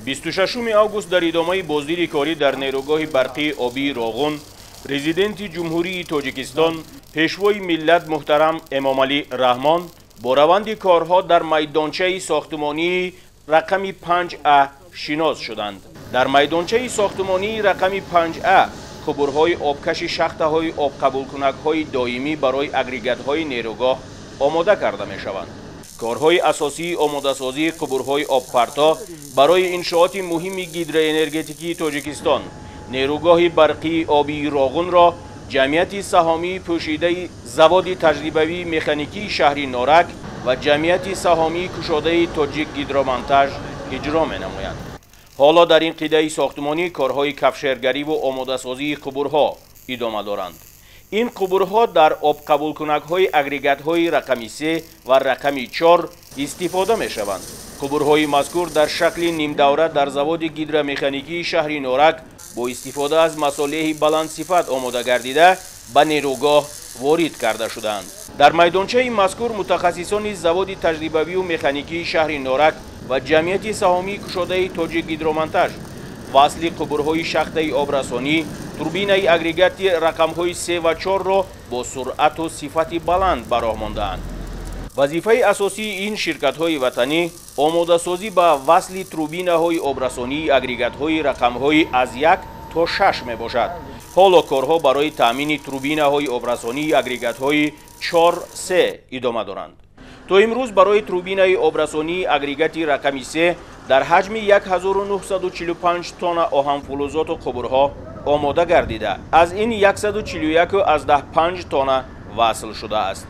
26 август дар идомаи боздиди корӣ дар нерӯгоҳи барқии обии Роғун президенти Ҷумҳурии Тоҷикистон, пешвои миллат муҳтарам Эмомалӣ Раҳмон бо раванди корҳо дар майдончаи сохтмонии рақами 5А шинос шуданд. Дар майдончаи сохтмонии рақами 5А қубурҳои обкаши шахтаҳои обқабулкунакҳои доимӣ барои агрегатҳои нерӯгоҳ омода карда мешаванд. Корҳои асосии омодасозии қубурҳои обпарто барои иншооти муҳими гидроэнергетикии Тоҷикистон, нерӯгоҳи барқии обии Роғунро ҷамъияти саҳомии пӯшидаи заводи таҷрибавии механикии шаҳри Норак ва ҷамъияти саҳомии кушодаи Тоҷик Гидромонтаж иҷро менамоянд. Ҳоло дар ин қитъаи сохтмонӣ корҳои кафшергариву омодасозии қубурҳо идома доранд. Ин қубурҳо дар обқабулкунакҳои агрегатҳои рақами 3 ва рақами 4 истифода мешаванд. Қубурҳои мазкур дар шакли нимдавра дар заводи гидромеханикии шаҳри Норак бо истифода аз масолеҳи баландсифат омода гардида ба нерӯгоҳ ворид карда шуданд. Дар майдончаи мазкур мутахассисони заводи таҷрибавию механикии шаҳри Норак ва ҷамъияти саҳомии кушодаи Тоҷик Гидромонтаж васли қубурҳои шахтаи обрасонӣ, турбинаи агрегати рақамҳои 3 ва 4-ро бо суръату сифати баланд ба роҳ мондаанд. Вазифаи асосии ин ширкатҳои ватанӣ омодасозӣ ба васли турбинаҳои обрасонии агрегатҳои рақамҳои аз 1 то 6 мебошад. Ҳоло корҳо барои таъмини турбинаҳои обрасонии агрегатҳои 4-3 идома доранд. То имрӯз барои турбинаи обрасонии агрегати рақами 3 дар ҳаҷми 1945 тонна оҳанфулӯзоту қубурҳо омода гардида, аз ин 141,5 тонна васл шудааст.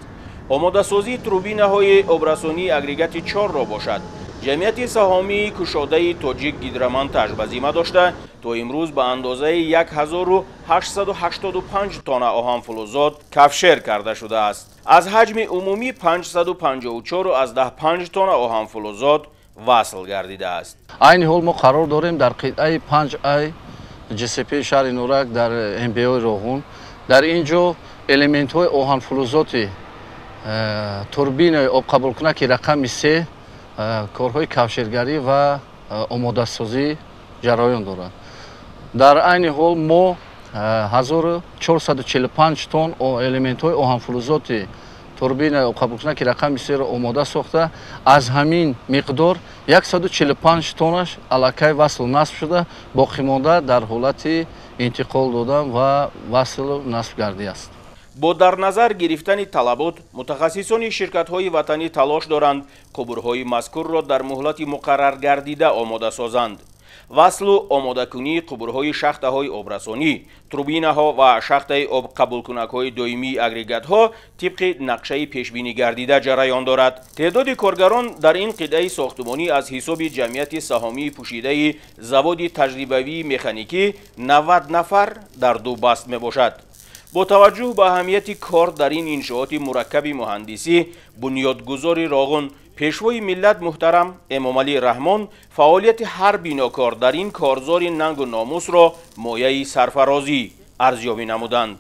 Омодасозии турбинаҳои обрасонии агрегати 4-ро бошад, ҷамъияти саҳомии кушодаи Тоҷик Гидромонтаж ба зимма дошта, то имрӯз ба андозаи 1885 тонна оҳанфулӯзот кафшер карда шудааст. Аз ҳаҷми умумӣ 554,5 тонна оҳанфулӯзот васл гардидааст. Айни ҳол мо қарор дорем дар қитъаи 5А ГСП шаҳри Норак дар МБО Роғун. Дар ин ҷо элементҳои оҳанфулӯзоти турбинаи обқабулкунаки рақами 3 корҳои кафшергарӣ ва омодасозӣ ҷараён дорад. Дар айни ҳол мо 1445 тонн элементҳои оҳанфулӯзоти турбинаи обқабулкунаки рақами 3-ро омода сохта, аз ҳамин миқдор 145 тоннаш аллакай васлу насб шуда, боқимонда дар ҳолати интиқол додан ва васлу насб гардиааст. Бо дар назар гирифтани талабот, мутахассисони ширкатҳои ватанӣ талош доранд қубурҳои мазкурро дар муҳлати муқарраргардида омода созанд. Васлу омодакунии қубурҳои шахтаҳои обрасонӣ, турбинаҳо ва шахтаи обқабулкунакҳои доимии агрегатҳо тибқи нақшаи пешбинӣ гардида ҷараён дорад. Теъдоди коргарон дар ин қитъаи сохтмонӣ аз ҳисоби ҷамъияти саҳомии пӯшидаи заводи таҷрибавии механикӣ 90 нафар дар ду баст мебошад. Бо таваҷҷӯҳ ба аҳамияти кор дар ин иншооти мураккаби муҳандисӣ, бунёдгузори Роғун, пешвои миллат муҳтарам Эмомалӣ Раҳмон фаъолияти ҳар бинокор дар ин корзори нангу номусро мояи сарфарозӣ арзёбӣ намуданд.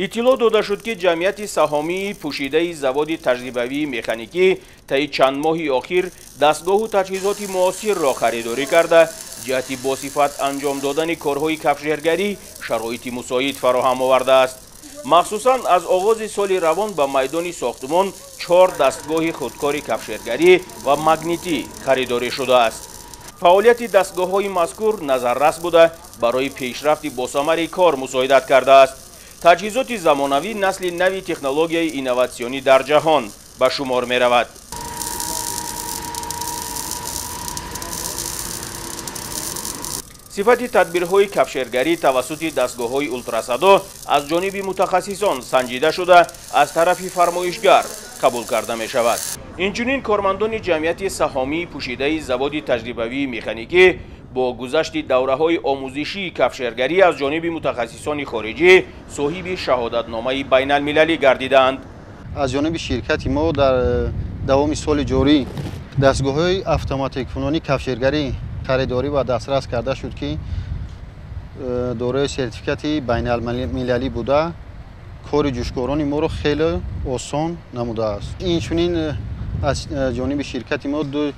Иттилоъ дода шуд, ки ҷамъияти саҳомии пӯшидаи заводи таҷрибавии механикӣ таи чанд моҳи охир дастгоҳу таҷҳизоти муосирро харидорӣ карда, ҷиҳати босифат анҷом додани корҳои кафшергарӣ шароити мусоид фароҳам овардааст. Махсусан аз оғози соли равон ба майдони сохтмон 4 дастгоҳи худкори кафшергарӣ ва магнитӣ харидорӣ шудааст. Фаъолияти дастгоҳҳои мазкур назаррас буда, барои пешрафти босамари кор мусоидат кардааст. Таҷҳизоти замонавӣ насли нави технологияи инноватсионӣ дар ҷаҳон ба шумор меравад. Сифати тадбирҳои кафшергарӣ тавассути дастгоҳҳои ултрасадо аз ҷониби мутахассисон санҷида шуда, аз тарафи фармоишгар қабул карда мешавад. Инчунин кормандони ҷамъияти саҳомии пӯшидаи заводи таҷрибавии механикӣ бо гузашти давраҳои омӯзишии кафшергарӣ аз ҷониби мутахассисони хориҷӣ соҳиби шаҳодатномаи байналмилалӣ гардидаанд. Аз ҷониби ширкати мо дар давоми соли ҷорӣ дастгоҳҳои автоматиккунонии кафшергарӣ харидорӣ ва дастрас карда шуд, ки дорои сертификати байналмилалӣ буда, кори ҷӯшкорони моро хеле осон намудааст. Инчунин аз ҷониби ширкати мо ду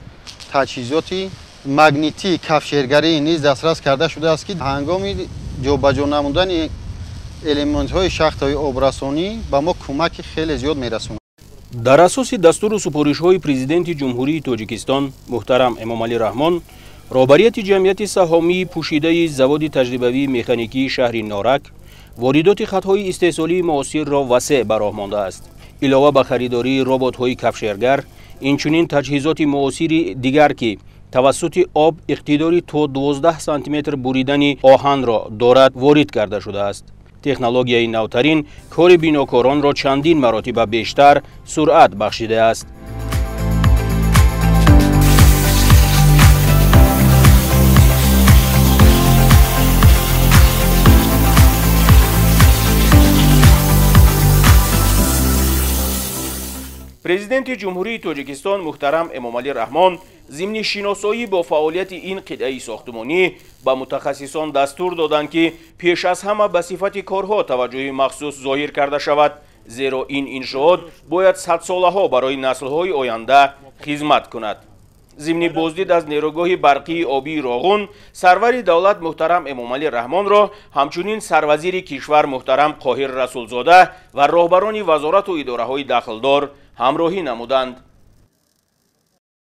таҷҳизоти магнитии кафшергарӣ низ дастрас карда шудааст, ки ҳангоми ҷобаҷо намудани элементҳои шахтаҳои обрасонӣ ба мо кӯмаки хеле зиёд мерасонад. Дар асоси дастуру супоришҳои Президенти Ҷумҳурии Тоҷикистон муҳтарам Эмомалӣ Раҳмон, роҳбарияти ҷамъияти саҳомии пӯшидаи заводи таҷрибавии механикии шаҳри Норак воридоти хатҳои истеҳсолии муосирро васеъ ба роҳ мондааст. Илова ба харидории роботҳои кафшергар, инчунин таҷҳизоти муосири дигар, ки тавассути об иқтидори то 12 сантиметр буридани оҳанро дорад, ворид карда шудааст. Технологияи навтарин кори бинокоронро чандин маротиба бештар суръат бахшидааст. Президенти Ҷумҳурии Тоҷикистон муҳтарам Эмомалӣ Раҳмон зимни шиносоӣ бо фаъолияти ин қитъаи сохтмонӣ ба мутахассисон дастур доданд, ки пеш аз ҳама ба сифати корҳо таваҷҷӯҳи махсус зоҳир карда шавад, зеро ин иншоот бояд садсолаҳо барои наслҳои оянда хизмат кунад. Зимни боздид аз нерӯгоҳи барқии обии Роғун, сарвари давлат муҳтарам Эмомалӣ Раҳмонро ҳамчунин сарвазири кишвар муҳтарам Қоҳир Расулзода ва роҳбарони вазорату идораҳои дахлдор ҳамроҳӣ намуданд.